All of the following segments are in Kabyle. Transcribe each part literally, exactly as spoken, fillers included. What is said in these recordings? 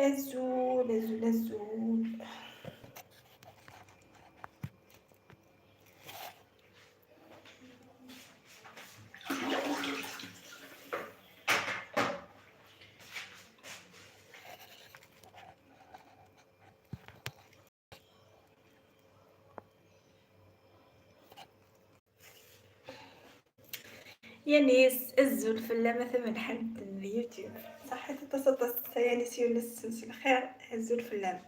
Azul, azul, azul. Yanis, azul fell-am a tamelḥant n YouTube. Ṣaḥit aṭas aṭas a Yanis Yunes s lxir, azul fell-am.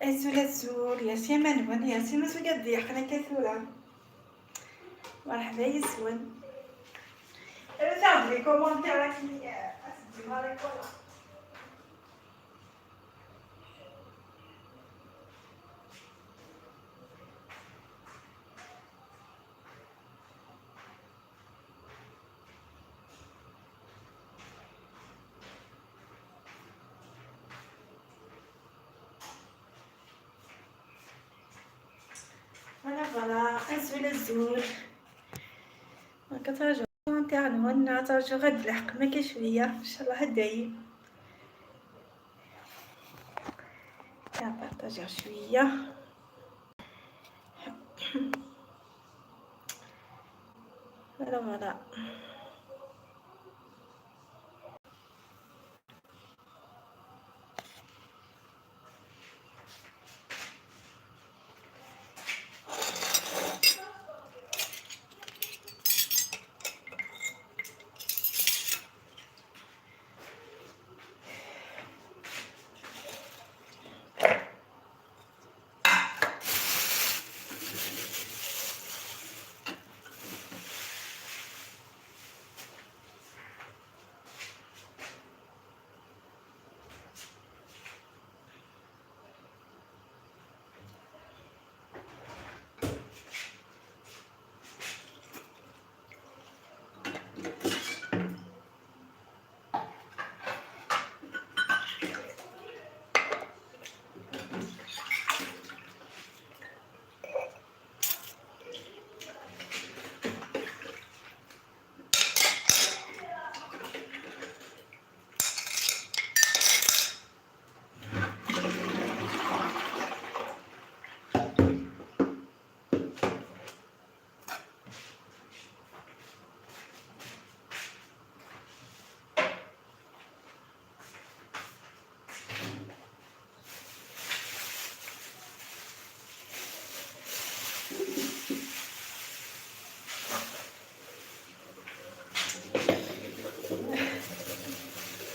Azul, azul, yas yaman-nwen, yas imas ugad d-yeqqen akka tura. Merḥba yes-wen. Arut-aɣ-d les commentaires akken, eh, ad teddem ara akk. Voilà, voilà, azul, azul. Donc, ttṛaǧuɣ commentaire-nwen, ttṛaǧuɣ ad d-leḥqem akka cwiya, ncallah ad dayem. Partager cwiya. Voilà, voilà.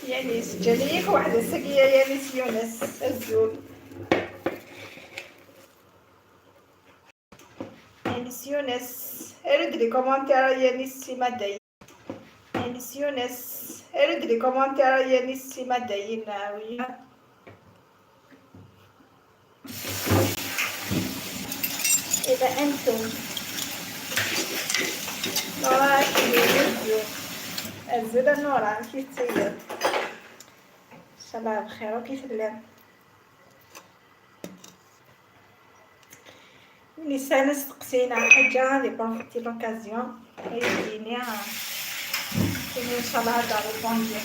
Yanis, ǧǧan-iyi-k weḥd-s ass-agi, a Yanis Yunes, azul. Yanis Yunes, aru-d les commentaires a Yanis Simadayi. Yanis Yunes, aru-d les commentaires a Yanis Simadayi, wiya. إذا أنتم نورا، أزول نورا، كيف تسير؟ إن شاء الله بخير، وكيف تلام؟ Win yesɛan asteqsi neɣ ḥaǧa, ad iprofiti l'occasion ad yi-d-yini, ah, ini ncallah ad d-répondre.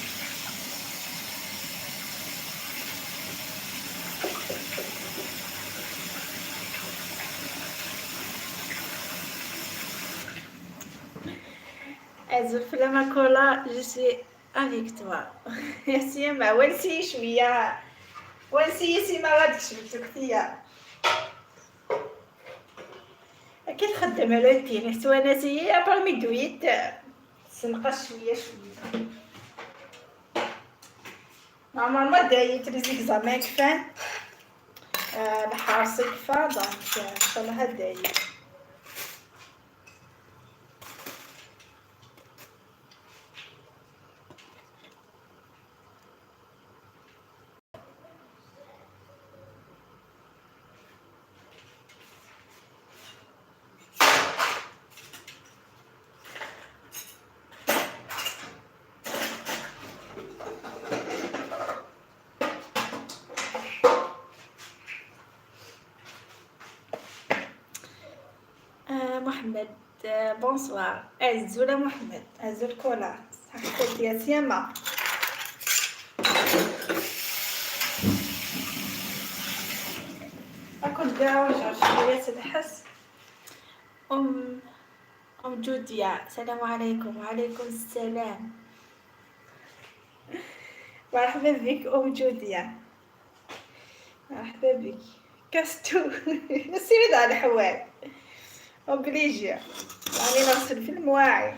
Azul fell-am a Kola, je suis avec toi. Merci, ma wansi cwiya. Wansi sima ɣad kecmet uktiya. Akka txeddem ala d tin, tettwanas-iyi, après mi d-tuyit, tessenqas cwiya cwiya. Normalement, d ayit les examens kfan. آه، الحار صيفة، donc، آه، إن شاء الله هذا هي. آه، محمد، آه، bonsoir. أزول محمد، أزول كولا. صحتك يا سيما. أكون داوجة شوية تنحس. أم، أم جوديا، السلام عليكم. وعليكم السلام. مرحبا بك أم جوديا. مرحبا بك. كاستو. سيري على الحوال. Obligé. راني نغسل في المواعين.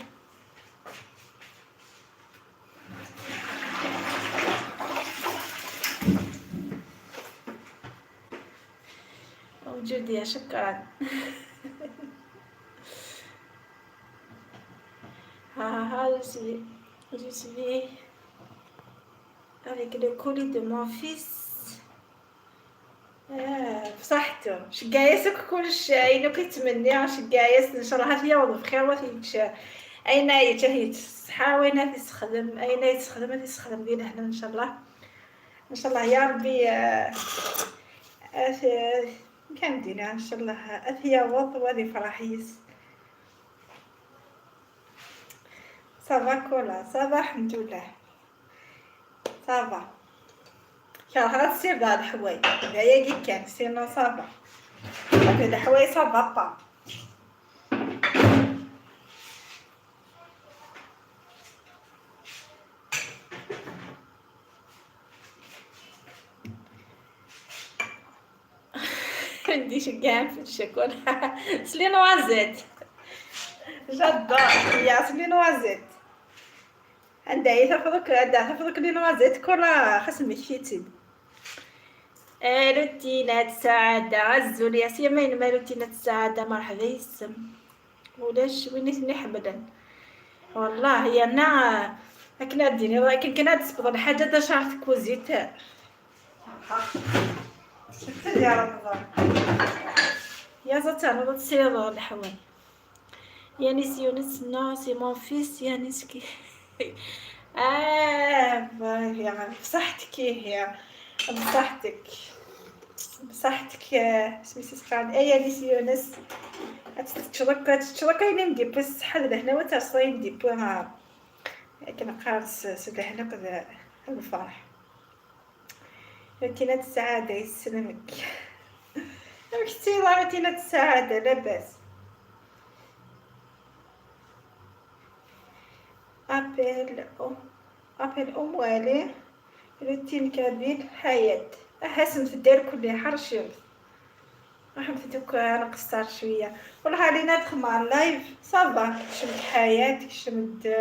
أم جوديا، شكرا. ها، ها، je suis, je suis avec le colis de mon fils. آه، بصحتو. شقايس كلش عينو كيتمنى، شقايس إن شاء الله هاتي يوض بخير وتيتش. أين يتهي الصحة، وين هاتي تخدم، أين يتخدم، هاتي تخدم ديال هنا إن شاء الله. إن شاء الله يا ربي، آه، أث-، كان دينا إن شاء الله أثيا وض وذي فرحيس. Ça va كولا، ça va الحمد لله. Ça va. كرهت تصير بعض الحوايج. هذا ياكي كان، sinon ça va. هذا الحوايج ça va pas. عندي شقام في الشكل. سلي نوازيت. J'adore. يا سلي نوازيت. عندها هي تفرك، عندها تفرك لي نوازيت كلها خاص مشيتي. آه، روتينات السعادة، أزول يا سيما، ما روتينات السعادة، مرحبا يسم. ولاش وين يثني حمدن؟ والله يا نا، لكن أديني، لكن كنا تسبض الحاجة دا شهر كوزيت. شفت يا رمضان. يا زتان، ولا تصير الحوال. يانيس يونس، non, c'est mon fils يانيس كي. آه، باهي، بصحتك، إيه، يا بصحتك. بصحتك، آه، سميتي سخان. إيه، يانيس يونس. تشرك، تشرك، أين ندي بوس حد لهنا وتصين دي بوها. كنقارس سدهنا كذا الفرح. روتينات السعادة يسلمك. روتينات السعادة لاباس. أبل أم، أبل أم والي. روتين كابيل حياة. أحسن في الدار كلها حرشين. راح نبدا دوك نقصر شويه. والله علينا دخل مع اللايف صافا، كتشمت حياة، كتشمت،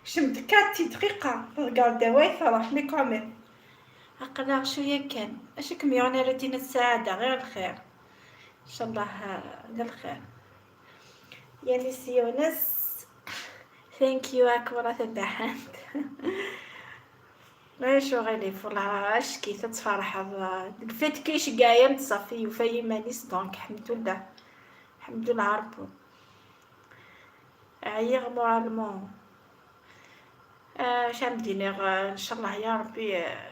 كتشمت كاتي دقيقه نغار دواي صراحه مي كومين. عقلها شويه كان. اش كميون روتين السعاده؟ غير الخير ان شاء الله. غير الخير. يا ميس يونس، ثانك يو اكبر تبعت. ايش غير فلاش كي تتفرح الفيت كيش قايم تصافي وفاي مانيس دونك الحمد لله. الحمد لله ربو. عيغ مورالمون. آه، شام دينيغ، آه، ان شاء الله يا ربي، آه،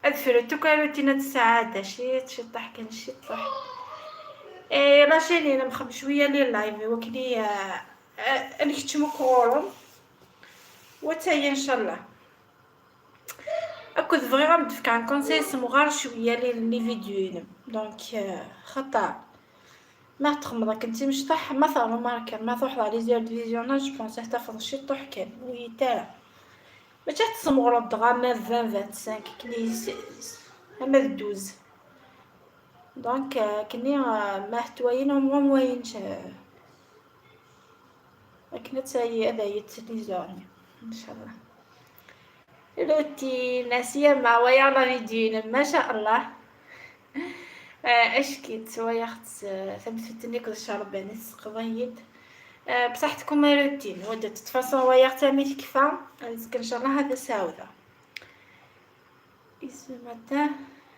اذفر توكا روتينات السعادة شي تشطح كان شي طح. إيه، لا شيني نمخم شوية لي اللايف وكلي، آه، آه، نكتشمو كورم. وتايا ان شاء الله. اكو بغيغ ام دفكان كونساي سمغار شويه لي لي فيديو دونك، آه، خطا. ما تخمضك انت مشطح ما ثارو ماركر ما تروح لا ليزير ديفيزيونال جو بونس حتى فضل شي طوح كان ويتارا. ما تحت سمغرو الدغا ما فان فان سانك كني س-، س-، اما دوز. دونك، آه، كني، آه، ما حتواين ومو موين ش-، لكن تسايي هذا يتسلي زوني ان شاء الله. لوتي ناسية ما ويا لا فيديو ما شاء الله. آه، اشكي تسويخت، آه، ثبتتني كل شرباني تسقضيت. آه، بصحتكم يا روتين، ودت تفاصيل وياخت مي تكفى. آه، نسكن ان شاء الله هذا ساوده. Et ce matin,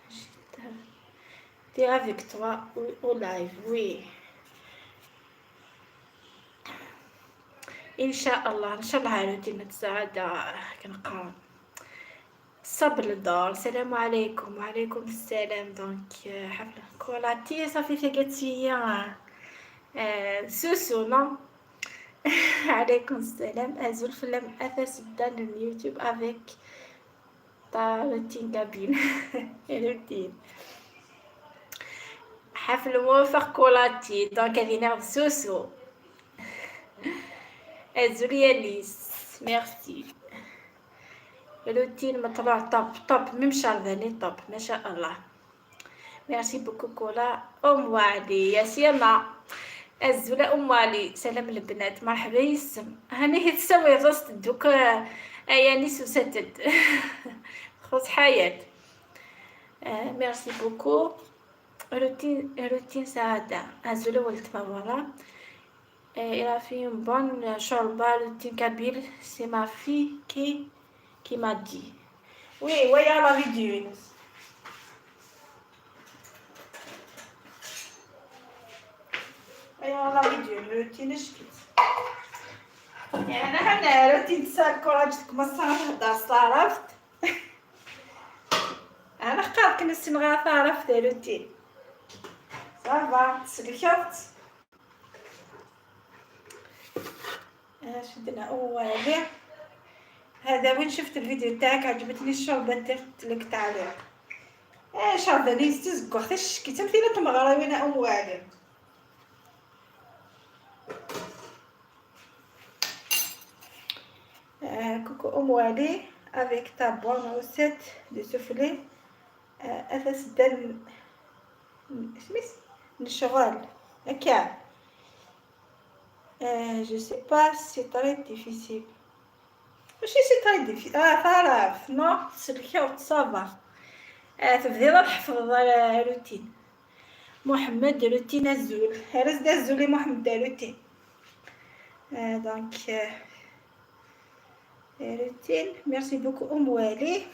j'étais avec toi au, au live, oui. ان شاء الله، ان شاء الله روتين السعادة كنقرا. صبر الدار، السلام عليكم. وعليكم السلام. Donc، آه، حفلة كولاتي صافي فيك تسيا. آه، سوسو، non؟ عليكم السلام. أزول فلام أثاس دان اليوتيوب avec ta routine kabyle. Routine. حفل موفق كولاتي. Donc هذه نعم سوسو. أزول يا ليس. Merci. روتين مطلوع top top، même شارداني top، ما شاء الله. Merci beaucoup كولا. أم وعلي يا سيما. أزول أم وعلي، سلام البنات، مرحبا يسم. هاني هي تسوي غوست دوك، آه، أياني سوستد. خص حياة. آه، merci beaucoup. روتين، روتين سعادة. أزول ولد فوالا. آه، إلا في بون شوربة روتين كابيل، c'est ma fille qui, qui m'a dit. Oui, ويا لا فيديو يونس. ويا لا فيديو روتين شكيت. يعني أنا روتين تسال كوراج كما صار هدار صرفت. أنا خاف كنا سنغا صرفت روتين. صافا، تسلكت. آه، شدنا أولي. هذا وين شفت الفيديو تاعك، عجبتني الشربة، درت لك تعليق. آه، شربة نيس تزقو، حتى الشكي، تمثيلة مغربية أولي. آه، coucou أم والي avec ta bonne recette de soufflé. آه، أثاس دان، سميت نشغال هكا. آه، je sais pas, c'est très difficile. ماشي c'est très difficile. آه، تعرف، non، تسلكي وتصافا. آه، تبدي تحفظ، آه، روتين. محمد روتين أزول. هرس دا أزول يا محمد روتين. آه، donc، آه، روتين. Merci beaucoup أم والي.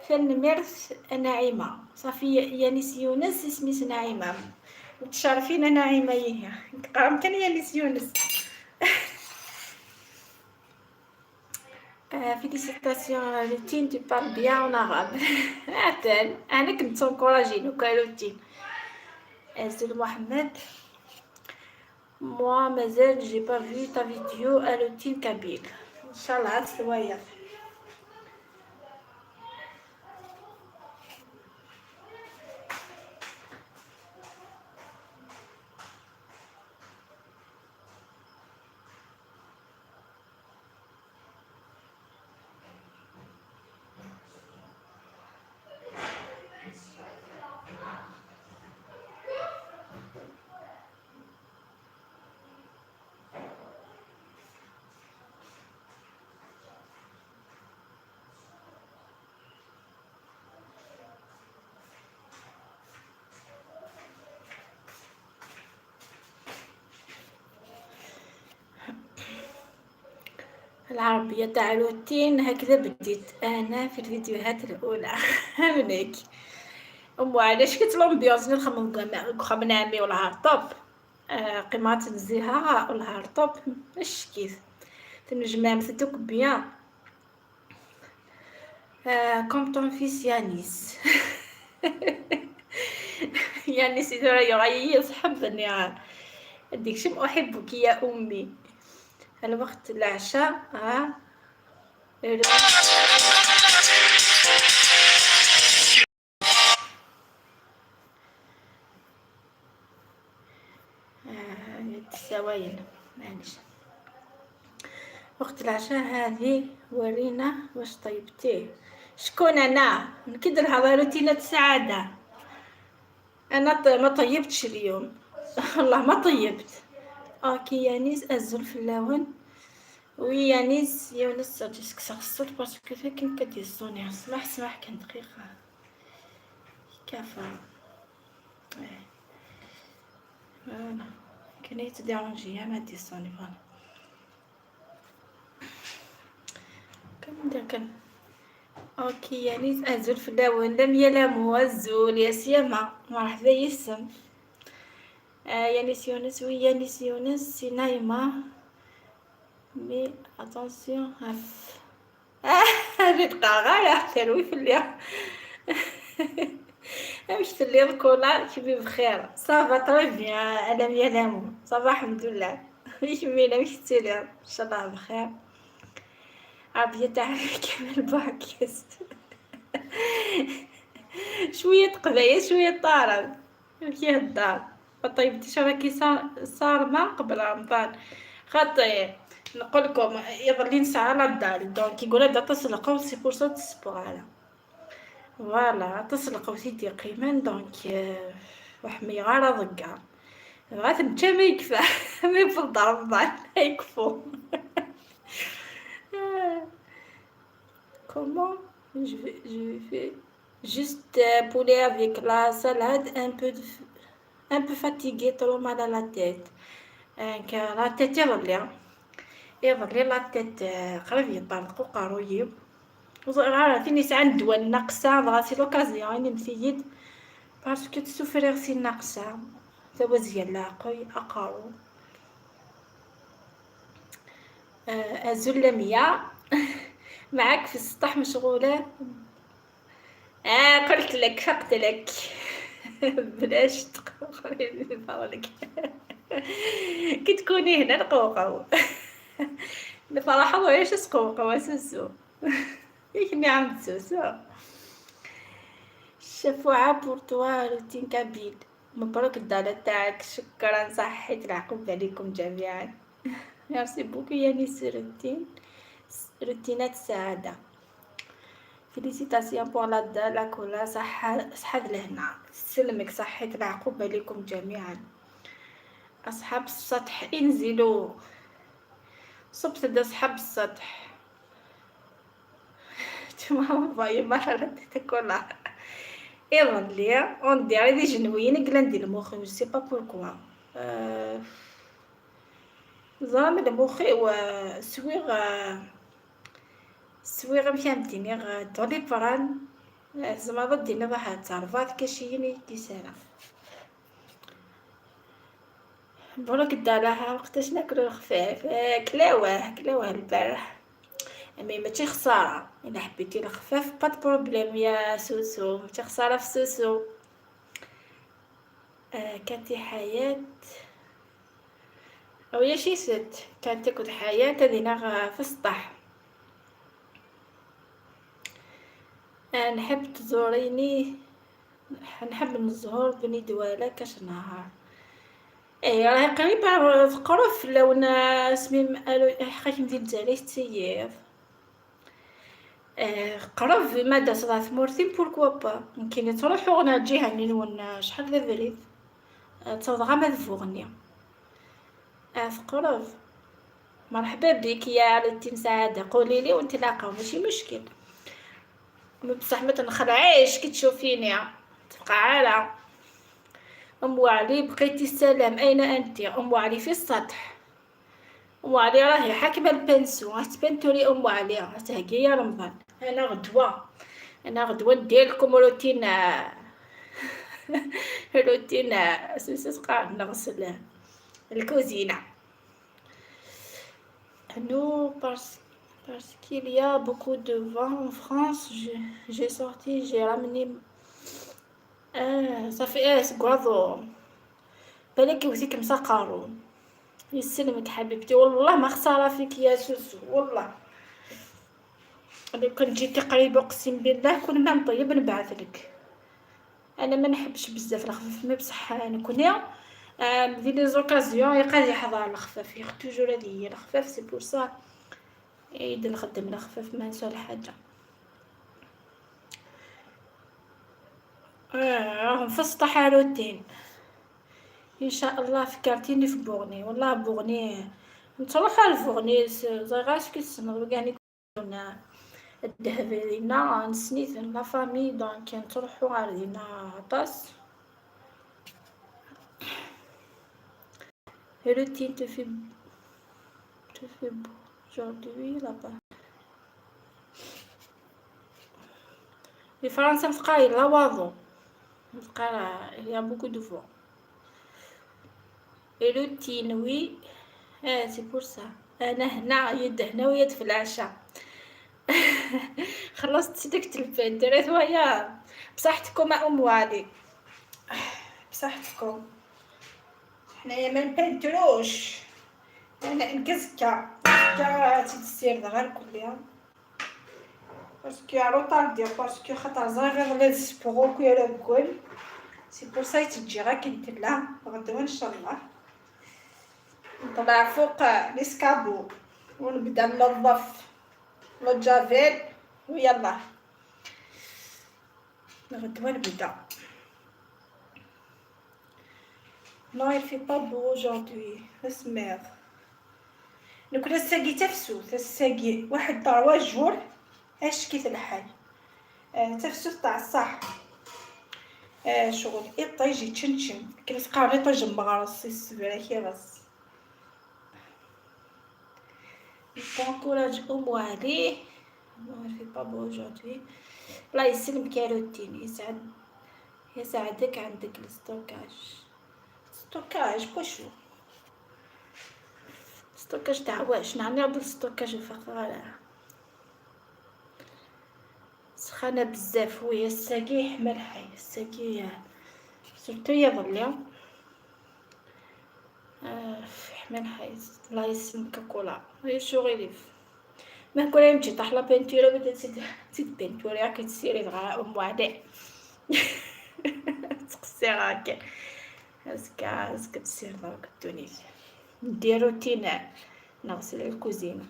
تنميرت نعيمة. صافي، يانيس يونس، اسمي نعيمة. متشرفين نعيمة، إيه. قام كان يانيس يونس. آه، félicitations روتين، tu parles bien en arabe. أتن، أنا كنت تنكوراجي لوكا روتين. أزول محمد. Moi مازال j'ai pas vu ta vidéo à روتين كابيل. إن شاء الله عاد سوايا. العربية تاع روتين هكذا بديت أنا في الفيديوهات الأولى. منك. أم، علاش كنت l'ambiance نخمم كما، كخمنا عمي والعار طوب. آه، قيمات نزيها والعار طوب. اش كيف؟ تنجمع مثدوك بيان. آه، comme ton fils يانيس. يانيس إذا راه يغير يصحبني، آه. ديك شم أحبك يا أمي. الوقت العشاء، ها. آه، السوايل، معليش. وقت العشاء هذه ورينا واش طيبتيه. شكون أنا؟ نكد لها روتينة سعادة. أنا ط-، ما طيبتش اليوم. والله ما طيبت. أوكي يانيس، أزول فلاون. وي يانيس، يونس، جيسك سغسل parce que كان كدير الصوني. اسمح، اسمح، كان دقيقة. كافة. Voilà. Kan yettdiranji ya ma d-isani, voilà. Kan d akken. Ok, Yanis, azul fell-awen. Lamya Lamu, azul, ya Siyama. Merḥba yis-m. Ah, Yanis Yunes, oui, Yanis Yunes, si Naïma. Mais attention, ɣef Ah, ur d-qqareɣ ara, terwi fell-i. Amek telliḍ, Kola? Kemm bxir? Ça va très bien, a Lamya Lamu. Ça va, الحمد لله. I kemmini, amek tettiliḍ? Ncallah bxir. Ɛebbi Taḥric Kamal Buɛkis. Cwiya n teqbaylit, cwiya n taɛrabt. Amek ihedder? طيب، انت راكي صا-، صارمة قبل رمضان. خاطر نقول لكم، يظل نسعى على الدار، donc يقول هذا تصلقوا، c'est pour ça تصبروا على. Voilà، تصلقوا سيدي قيمان، donc، آه، وحمي غارة ضقة. بغات نتا ما يكفى، ما يفضل رمضان، يكفو. Comment je vais, je vais faire juste, euh, poulet avec la salade, un peu de f-, un peu fatiguée, trop mal à la tête. Donc, euh, la tête iḍelli. Iḍelli la tête, euh, qrib yeṭṭerḍeq uqerruy-iw. Ur ẓriɣ ara tin yesɛan ddwa n nnaqsa, dɣa c'est l'occasion, inimt-iyi-d. Parce que ttsuffriɣ si nnaqsa. Tawazya n leɛqel, aqerru. آه، أزول لميا. معاك في السطح مشغولة. آه، قلت لك، فقت لك. بلاش تقوقعي من فضلك. كي تكوني هنا نقوقعو. نفرحو وعيش تقوقعو، سوسو. ياك نعم، سوسو. الشفوعة pour toi, routine kabyle. مبروك الدارة تاعك، شكرا، صحيت العقوبة عليكم جميعا. Merci beaucoup يا نيس روتين، روتينات السعادة. Félicitations pour la, la Kola، صح، صحة لهنا. سلمك، صحيت العقوبة عليكم جميعا. أصحاب السطح انزلوا، صبت دا أصحاب السطح. تما باي ما رديت كلها. ايضا لي اون ديري دي جنوين قلان دي المخ، je sais pas pourquoi. آه، زعما المخي و سويغ، آه، سويغ مشان ديني غ دوليبران. آه، زعما ضد ديني راح تعرفات كشيني كيسانا. مبروك الدالة، ها وقتاش ناكلو الخفاف؟ آه، كلاوه، كلاوه البارح. مي ماشي خسارة، إلا حبيتي الخفاف، pas de problème يا سوسو، ماشي خسارة في سوسو. آه، كاتي حياة. أو يا شي ست، كانت تاكل حياة، هذه نغ في السطح. آه، نحب تزوريني، نح-، نحب نزور بني دوالة كاش نهار. إيه، راهي قريبة، تقرب في اللون، آه، سميم، ألو، حقا كي مدينة عليه تسيير. آه، قرب مادا صدع ثمورتين، pourquoi pas؟ يمكن تروحو غنا جهة نين ون شحال ذا بريد. آه، تصدغ ما ذفوغني. آه، تقرب. مرحبا بك يا روتين سعادة، قولي لي ونتلاقاو، ماشي مشكل. بصح ما تنخلعيش كي تشوفيني. تبقى عالة. أم علي، بقيتي السلام، أين أنت؟ أم علي في السطح. أم علي راهي حاكمة البانسو، راح تبنتولي أم علي، راح تهقي يا رمضان. أنا غدوة، أنا غدوة ندير لكم روتين، روتين، سوسيس قاعد نغسل الكوزينة. Nous, parce, parce qu'il y a beaucoup de vent en France, j'ai, j'ai sorti, j'ai ramené. آه، صافي، آه، سكواضو. بالك يوزيك مسقارون. يسلمك حبيبتي، والله ما خسارة فيك يا سوسو، والله. لو كان جيتي قريبة، أقسم بالله كون ما نطيب نبعث لك. أنا ما نحبش بزاف الخفاف، mais بصح نكوني، آه، في les occasions يقال يحضر الخفاف، ياخ toujours هذه هي الخفاف، c'est pour ça. عيد نخدم الخفاف، ما نسى الحاجة. آه، راهم في السطح روتين. إن شاء الله فكرتيني في بوغني، والله بوغني. نتروح على بوغني، س-، زغاس كي تسمى، يعني كنا الذهب لينا، نسنيت la famille، donc نتروحو على دينا عطاس. Routine, te fait, te fait beau aujourd'hui là-bas. Di Fransa teqqar yella waḍu. Teqqar, il y a beaucoup de vent. Routine, oui. Eh, c'est pour ça. Ana hna, yedhna u yed f lɛaca. خلصت سلكت البنت، ريت ويا. بصحتكم يا أم علي. بصحتكم. حنايا ما نبنتروش. انا نكزكا كا تيتسير غير كلها. باسكو روطاردي، باسكو خاطر زاغي غلات سبغوك يا رجل. سي بور سا تجي غا كنت لا غدوة ان شاء الله. نطلع فوق ليسكابو ونبدا ننظف لو جافيل ويلا. غدوة نبدا. Non, il fait pas beau aujourd'hui. اسمير. نكون الساقي تفسوت، الساقي واحد trois jours. اش كيف الحال؟ آه، تفسوت تاع الصح. آه، شغل إطاج يتشنشن. كيف تقارن إطاج مغرس، السبرة كي راس. Bon courage أم علي. Non, il fait pas beau aujourd'hui. الله يسلمك يا روتين، يسعد، يسعدك. عندك الستوكاج، ستوكاج بوشو، ستوكاج تاع واش؟ نعني عبد الستوكاج الفقرة. سخانة بزاف، وي، الساقي يحمى الحي، الساقي surtout يظل. آه، يحمى الحي. الله يسلمك كولا، هي شو غيريف. ما كنا نمشي طاح لا بينتورة، بدات تد-، تد بينتورة، راك تسيري دغا أم وعدي. تقصي راك. اسكا، اسكا تسير دروك الدنيا. ندير روتين، نغسل الكوزينة.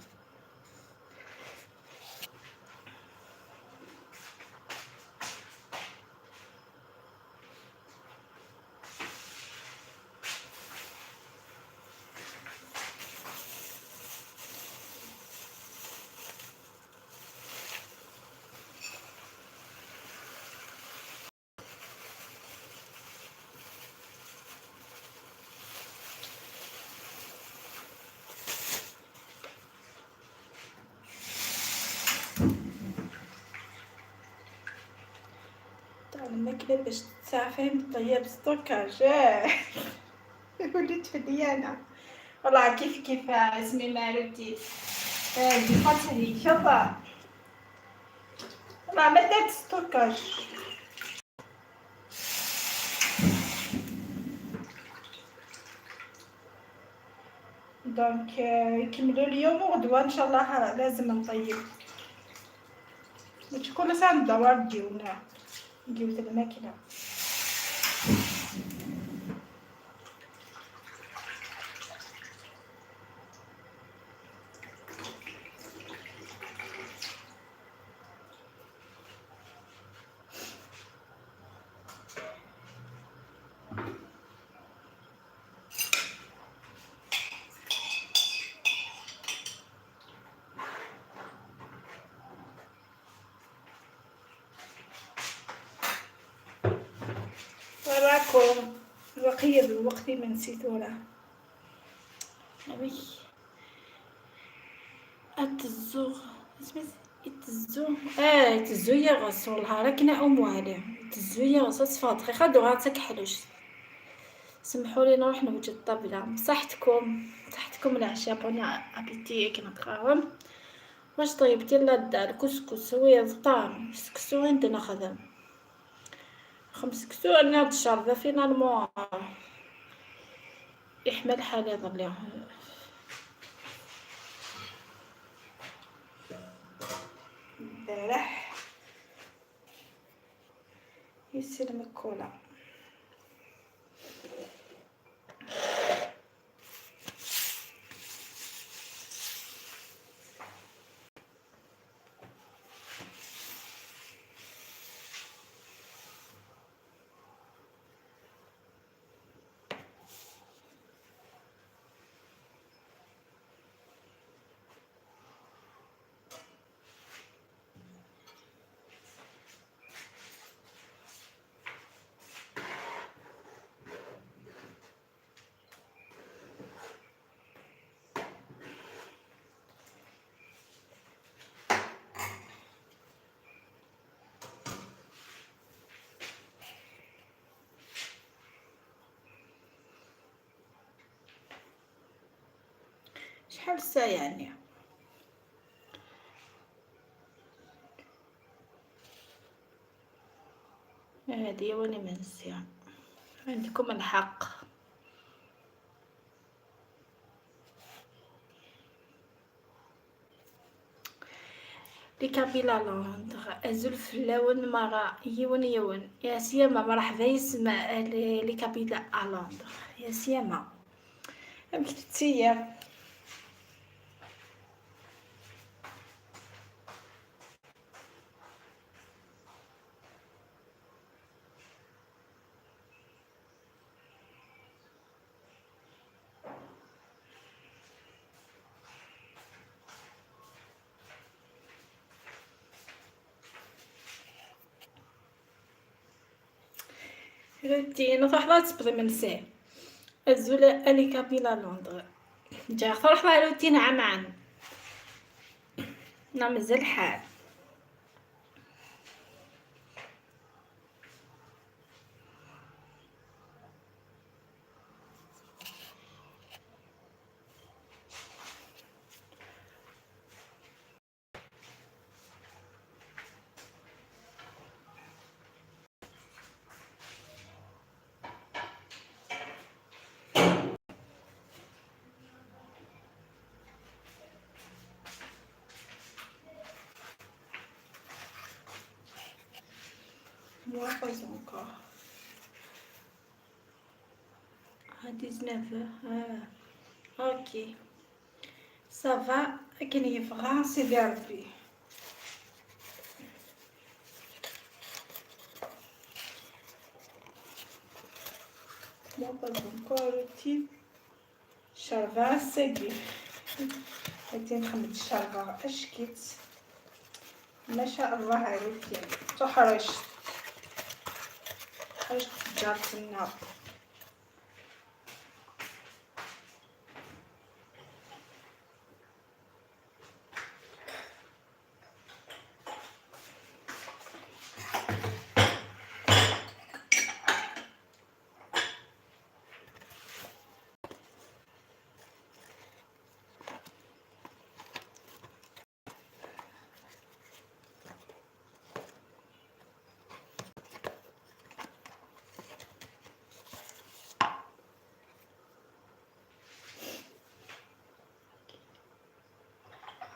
تاع الماكلة باش تتساع، فاهم، طيب ستوكاج. آه. وليت فديانة. والله كيف كيف، آه، اسمي ما رديت. آه، دي خاطر هيك، يلا. والله ما درت ستوكاج. دونك، آه، يكملوا اليوم وغدوة إن شاء الله لازم نطيب. ماشي كل ساعة ندور ديونا، ديوت الماكلة. وراكم الوقية بالوقت ما نسيتو راه. هاوي. التزو، سميت التزو. اه، التزو يا غاص، والله راك نا أم علي. التزو يا غاص، صفات خي خدو غاتك حلوش. سمحوا لي نروح نوجد الطابلة. بصحتكم، بصحتكم العشاء، بون ابيتي كي نقاوم. واش طيبتي؟ لا، دا الكسكس هو الطعم، السكسو عندنا خدم. خمس كسور ناض الشربة فينالمون. يحمى الحال يظل البارح. يسلمك كولا. لسه يعني. هادي وين منسيها. عندكم الحق. Les Kabyles à Londres، azul fell-awen merra, yiwen yiwen. يا سيما، مرحبا يسمى les, les Kabyles à Londres. يا سيما، amek tettiyam؟ روتين، تروح لا تسبض منسي. الزول اللي كابيلا لوندر. جا تروح مع روتين عام عام. نا مازال الحال. Moi, pas encore. À dix-neuf heures. Ah. Ok. Ça va, akken yebɣa Sidi Ṛebbi. Moi, pas encore, Ruti. Ccerba ass-agi. Ati nxeddem ccerba ackit. Ma sha Allah, Ruti. Tuḥrec. Tuḥrec tǧaṛt-nneɣ.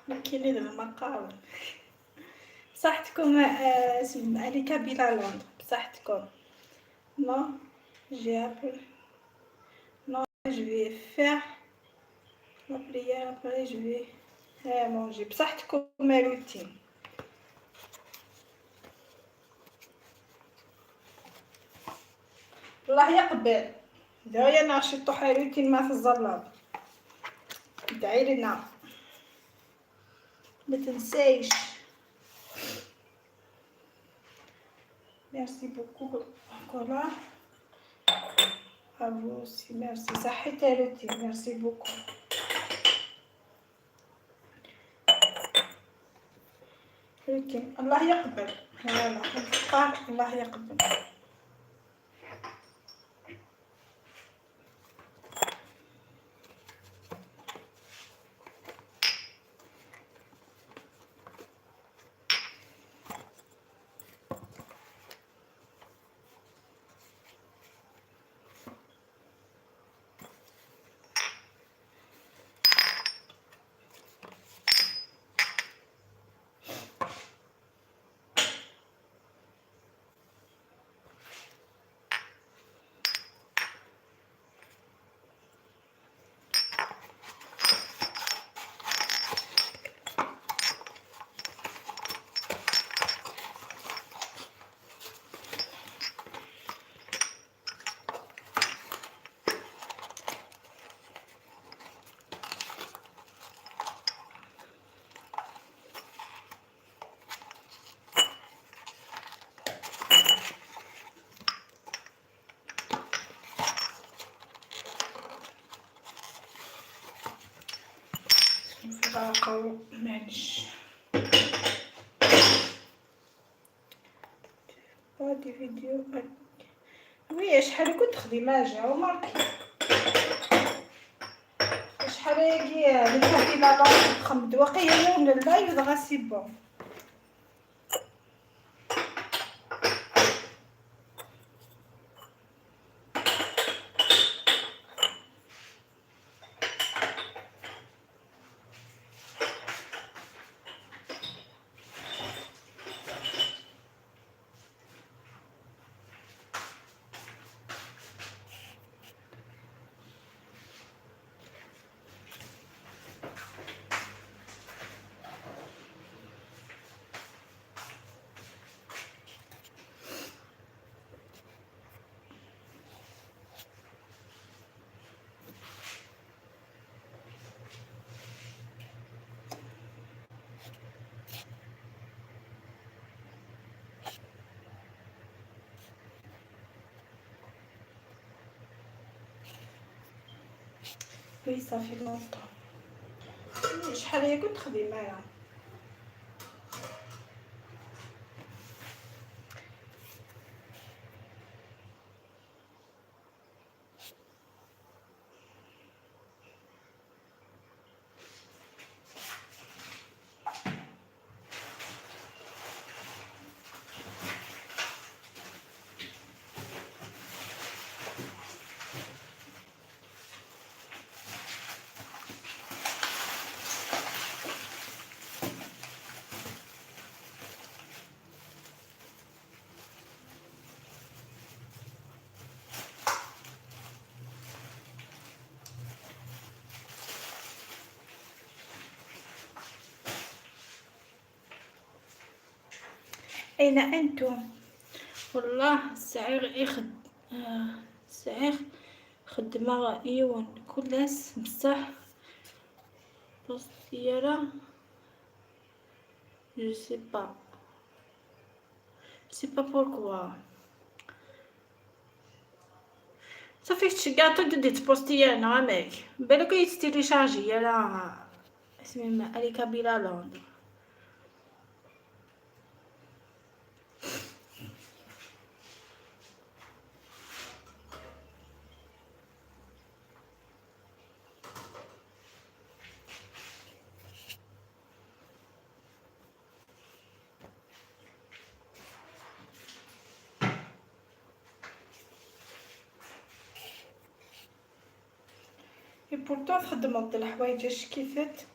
Nekkini d lmaqawen. بصحتكم، آه، اسم علي كابيلا لوندر، بصحتكم. Non, j'ai appris. Non, je vais faire la prière, après je vais, آه، manger. بصحتكم يا روتين. الله يقبل. دايا ناشط حياتي ما في الظلام. ادعي لنا. ما تنسايش. Merci beaucoup, Nicolas. À vous aussi, merci. صحيت يا روتي، merci beaucoup. روتي، الله يقبل. Voilà، الفطار الله يقبل. نفرقو، معليش. هادي فيديو. Oui، شحال كنت تخدمي جا وماركي؟ شحال Ḥala-agi, eh, netta di la langue, txemmed waqila yiwen n live, dɣa c'est bon. Oui, ça fait longtemps. شحال هي كنت خديمة. أين أنتم؟ والله سعيغ إخد-، آه، سعيغ خدمة يون كل ناس بصح بوستيرة. Je sais pas. Je sais pas pourquoi. صافي تشقعتو دي تبوستي انا عماك بالك يتستيليشارجي يا لا. اسمي ما عليك بلا لوند. Et pourtant تخدمض الحوايج اشكيفت.